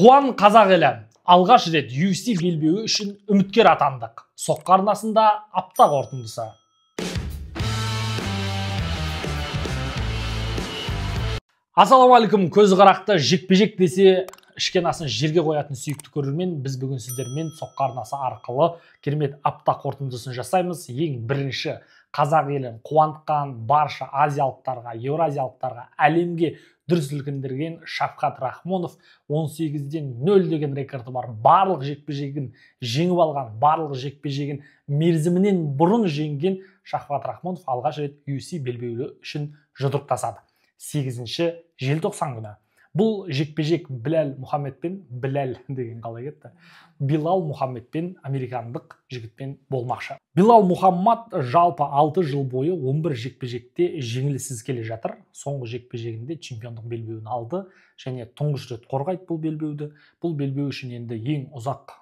Қуан қазақ елі, алғаш рет UFC белбеуі үшін үміткер атандық. Соққы арнасында апта қорытындысы. Ассалаумағалейкум, көзі қарақты жекпе-жек десе ішкен асын жерге қоятын сүйікті көрермен, біз бүгін сіздермен Соққы арнасы арқылы керемет апта қорытындысын жасаймыз. Ең бірінші қазақ елін қуантқан барша азиялықтарға, еуразиялықтарға, әлемге дүр сілкіндірген Шавкат Рахмонов 18-0 деген рекорды бар. Барлық жекпе-жегін жеңіп алған, барлық жекпе-жегін мерзімінен бұрын жеңген Шавкат Рахмонов алғаш рет UFC белбеуі үшін жұдырықтасады. 8 желтоқсан күні. Бұл жекпе-жек Біләл Мұхаммедпен, Біләл деген қалай кетті? Билал Мұхаммедпен, американдық жігітпен болмақшы. Билал Мұхаммад жалпы 6 жыл бойы 11 жекпе-жекте жеңіліссіз келе жатыр. Соңғы жекпе-жегінде чемпиондық белбеуін алды және тұңғыш рет қорғайды бұл белбеуді. Бұл белбеу үшін енді ең ұзақ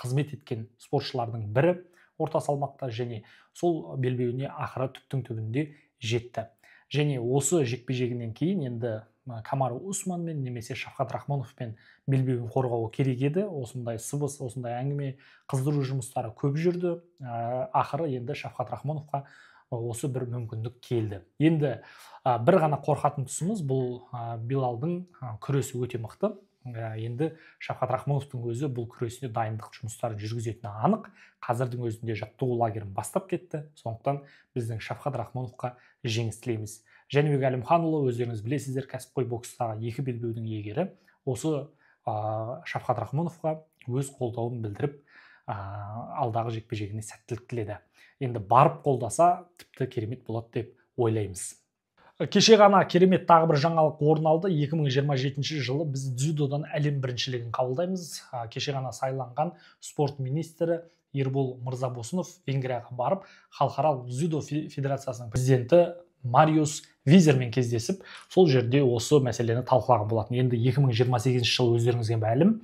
қызмет еткен спортшылардың бірі орта салмақта және сол белбеуіне ақыры түптің түбінде жетті. Және осы жекпе-жегінен кейін енді Камару Усманмен немесе Шавкат Рахмоновпен белбеуін қорғауы керек еді. Осындай сыбыс, осындай әңгіме, қыздыру жұмыстары көп жүрді. Ақыры енді Шавкат Рахмоновқа осы бір мүмкіндік келді. Енді бір ғана қорқатын тұсымыз бұл Билалдың күресі өте мықты. Енді Шавкат Рахмоновтың өзі бұл күресіне дайындық жұмыстарын жүргізетіні анық. Қазірдің өзінде жаттығу лагерін бастап кетті. Сондықтан біздің Шавкат Рахмоновқа жеңіс тілейміз. Жәнібек Әлімханұлы, өздеріңіз білесіздер, кәсіпқой бокстағы екі белбеудің иегері. Осы Шавкат Рахмоновқа өз қолдауын білдіріп, алдағы жекпе-жегіне сәттілік тіледі. Енді барып қолдаса, тіпті керемет болады деп ойлаймыз. Кеше ғана керемет тағы бір жаңалық орын алды. 2027 жылы біз дзюдодан әлем біріншілігін қабылдаймыз. Кеше ғана сайланған спорт министрі Ербол Мырзабосынов Венгрияға барып, халықаралық дзюдо федерациясының президенті Мариус Визермен кездесіп, сол жерде осы мәселені талқылаған болатын. Енді 2028 жыл өздеріңізге мәлім,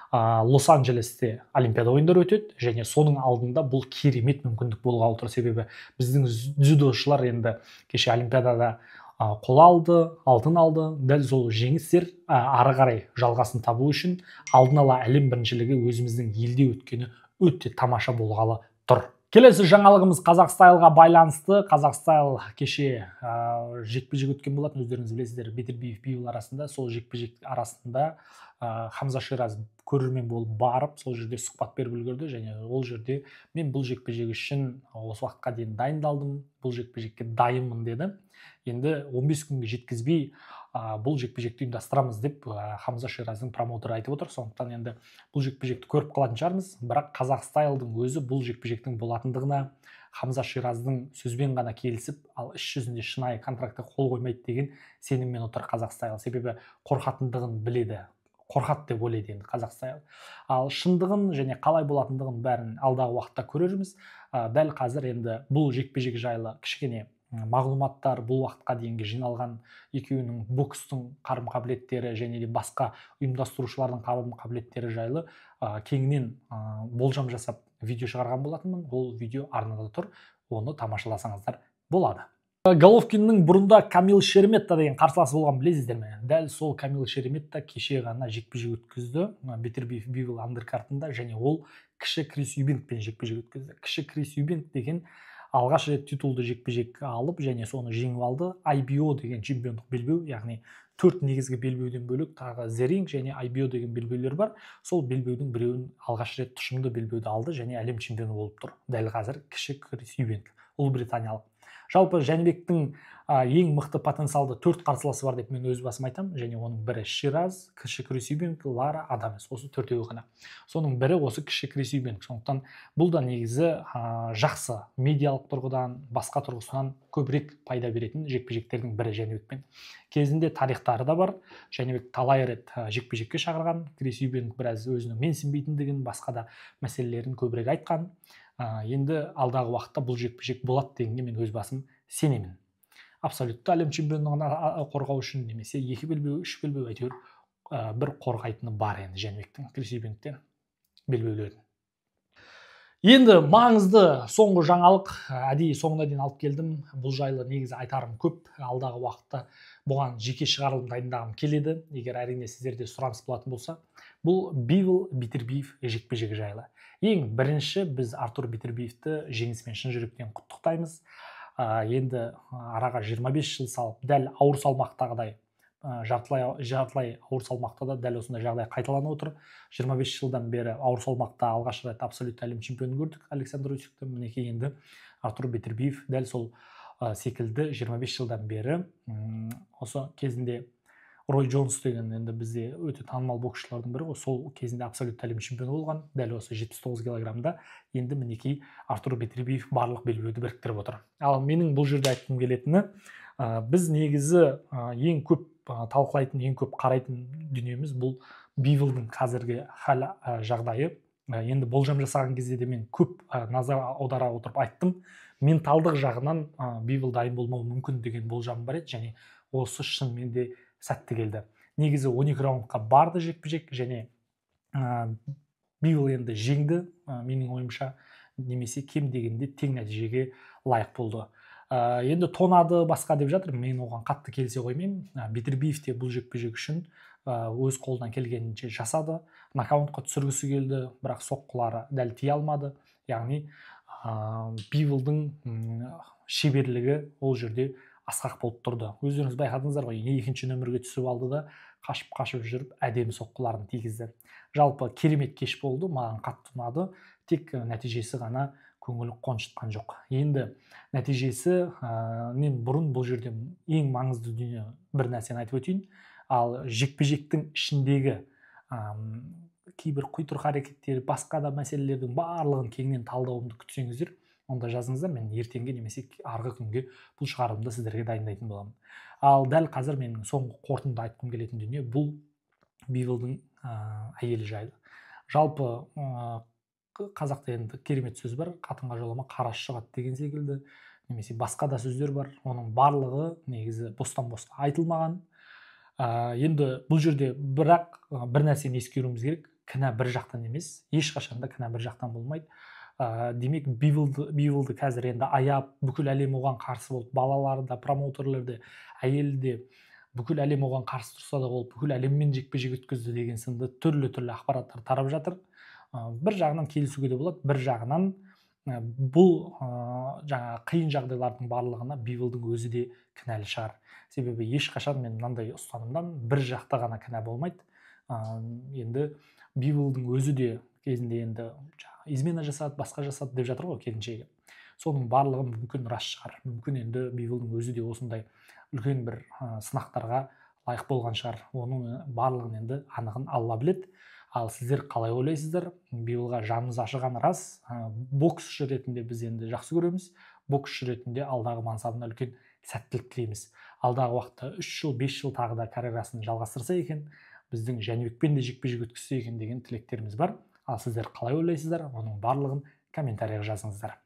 Лос-Анджелесте Олимпиада ойындары өтеді және соның алдында бұл керемет мүмкіндік болғалы тұр. Себебі біздің дзюдошылар енді кеше Олимпиадада қола алды, алтын алды. Дәл сол жеңістер ары қарай жалғасын табу үшін алдын ала әлем біріншілігі өзіміздің елде өткені өте тамаша болғалы тұр. Келесі жаңалығымыз Қазақстайлға байланысты. Қазақстайл кеше жекпе-жек өткен болатын, өздеріңіз білесіздер, Бетербиев Бивол арасында. Сол жекпе-жек арасында Хамза Шираз көрермен болып барып, сол жерде сұхбат беріп үлгерді және ол жерде мен бұл жекпе-жек үшін осы уақытқа дейін дайындалдым, бұл жекпе-жекке дайынмын деді. Енді 15 күнге жеткізбей бұл жекпе-жекті ұйымдастырамыз деп Хамза Шираздың промоутері айтып отыр. Сондықтан енді бұл жекпе-жекті көріп қалатын шығармыз. Бірақ Қазақстайлдың өзі бұл жекпе-жектің болатындығына, Хамза Шираздың сөзбен ғана келісіп, ал іс жүзінде шынайы контрактқа қол қоймайды деген сеніммен отыр Қазақстайл. Себебі қорқатындығын біледі. Қорқат деп ойлайды енді Қазақстайл. Ал шындығын және қалай болатындығын бәрін алдағы уақытта көрерміз. Дәл қазір енді бұл жекпе-жек жайлы кішкене мағлұматтар, бұл уақытқа дейінгі жиналған екеуінің бокстың қарым-қабілеттері және де басқа ұйымдастырушылардың қарым-қабілеттері жайлы кеңінен болжам жасап видео шығарған болатынмын. Ол видео арнада тұр, оны тамашаласаңыздар болады. Головкиннің бұрында Камил Шереметта деген қарсыласы болған, білесіздер ме? Дәл сол Камил Шереметта кеше ғана жекпе-жек өткізді Бетербиев Бивол андеркартында және ол кіші Крис Юбенкпен жекпе-жек өткізді. Кіші Крис Юбенк деген алғаш рет титулды жекпе-жек алып және соны жеңіп алды. IBO деген чемпиондық белбеу, яғни төрт негізгі белбеуден бөлек тағы The Ring және IBO деген белбеулер бар. Сол белбеудің біреуін алғаш рет тұшымды белбеуді алды және әлем чемпионы болып тұр. Дәл қазір кіші Крис Юбенк, ұлыбританиялық. Жалпы Жәнібектің ең мықты потенциалды төрт қарсыласы бар деп мен өз басым айтамын. Және оның бірі Шираз, кіші Крис Юбенк, Лара Адамес. Осы төртеуі ғана. Соның бірі осы кіші Крис Юбенк. Сондықтан бұл да негізі жақсы медиалық тұрғыдан, басқа тұрғысынан көбірек пайда беретін жекпе-жектердің бірі Жәнібекпен. Кезінде тарихтары да бар. Жәнібек талай рет жекпе-жекке шақырған. Крис Юбенк біраз өзінің менсінбейтіндігін, басқа да мәселелерін көбірек айтқан. Енді алдағы уақытта бұл жекпе-жек болады дегенге мен өз басым сенемін. Абсолютті әлем чемпиондығын қорғау үшін немесе екі белбеу, үш белбеу әйтеуір бір қорғайтыны бар енді Жәнібектің, Крис Юбенктен белбеулерін. Енді маңызды соңғы жаңалық, әдейі соңына дейін алып келдім. Бұл жайлы негізі айтарым көп. Алдағы уақытта бұған жеке шығарылым дайындағым келеді. Егер әрине сіздерде сұраныс болатын болса, бұл Бивол Бетербиев жекпе-жегі жайлы. Ең бірінші біз Артур Бетербиевті жеңісімен шын жүректен құттықтаймыз. Енді араға 25 жыл салып, дәл ауыр салмақтағыдай, жартылай ауыр салмақта да дәл осындай жағдай қайталанып отыр. 25 жылдан бері ауыр салмақта алғаш рет абсолютті әлем чемпионын көрдік, Александр Усикті. Мінекей енді Артур Бетербиев дәл сол секілді 25 жылдан бері осы кезінде Рой Джонс деген енді бізде өте танымал боксшылардың бірі ғой, сол кезінде абсолютті әлем чемпионы болған, дәл осы 79 килограммда. Енді мінекей Артур Бетербиев барлық белбеуді біріктіріп отыр. Ал менің бұл жерде айтқым келетіні, біз негізі ең көп талқылайтын, ең көп қарайтын дүниеміз бұл Биволдың қазіргі хал жағдайы. Енді болжам жасаған кезде де мен көп назар аудара отырып айттым, менталдық жағынан Бивол дайын болмауы мүмкін деген болжам бар еді, және осы шынымен де сәтті келді. Негізі 12 раундқа барды жекпе-жек, және Бивол енді жеңді, менің ойымша, немесе кем дегенде тең нәтижеге лайық болды. Енді тонады басқа деп жатыр, мен оған қатты келісе қоймаймын. Бетербиев те бұл жекпе-жек үшін өз қолынан келгенінше жасады, нокаутқа түсіргісі келді, бірақ соққылары дәл тие алмады. Яғни Биволдың шеберлігі ол жерде асқақ болып тұрды. Өздеріңіз байқадыңыздар ғой, екінші нөмірге түсіп алды да қашып-қашып жүріп әдемі соққыларын тигізді. Жалпы керемет кеш болды, маған қатты ұнады, тек нәтижесі ғана көңіл қоншытқан жоқ. Енді нәтижесі мен бұрын бұл жерде ең маңызды дүние бір нәрсені айтып өтейін. Ал жекпе-жектің ішіндегі кейбір құйтырқы әрекеттері, басқа да мәселелердің барлығын кеңінен талдауымды күтсеңіздер, онда жазыңыздар, мен ертеңге немесе арғы күнге бұл шығарылымды сіздерге дайындайтын боламын. Ал дәл қазір менің соңғы қорытынды айтқым келетін дүние бұл Биволдың әйелі жайлы. Жалпы қазақта енді керемет сөз бар, қатынға жолама қарасы шығады деген секілді, немесе басқа да сөздер бар. Оның барлығы негізі бостан-босқа айтылмаған. Енді бұл жерде бірақ бір нәрсені ескеруіміз керек, кінә бір жақтан емес, ешқашан да кінә бір жақтан болмайды. Демек Биволды қазір енді аяп, бүкіл әлем оған қарсы болды, балалары да, промоутерлер де, әйелі де, бүкіл әлем оған қарсы тұрса да, ол бүкіл әлеммен жекпе-жек өткізді деген сынды түрлі-түрлі ақпараттар тарап жатыр. Бір жағынан келісуге де болады, бір жағынан бұл жаңа қиын жағдайлардың барлығына Биволдың өзі де кінәлі шығар. Себебі ешқашан мен мынандай ұстанымдан бір жақта ғана кінә болмайды. Енді Биволдың өзі де кезінде енді измена жасады, басқа жасады деп жатыр ғой келіншегі. Соның барлығы мүмкін рас шығар. Мүмкін енді Биволдың өзі де осындай үлкен бір сынақтарға лайық болған шығар. Оның барлығын енді анығын Алла біледі. Ал сіздер қалай ойлайсыздар? Биволға жанымыз ашыған рас. Боксшы ретінде біз енді жақсы көреміз. Боксшы ретінде алдағы мансабына үлкен сәттілік тілейміз. Алдағы уақытта 3 жыл, 5 жыл тағы да карьерасын жалғастырса екен, біздің Жәнібекпен де жекпе-жек өткізсе екен деген тілектеріміз бар. Ал сіздер қалай ойлайсыздар? Оның барлығын комментарийға жазыңыздар.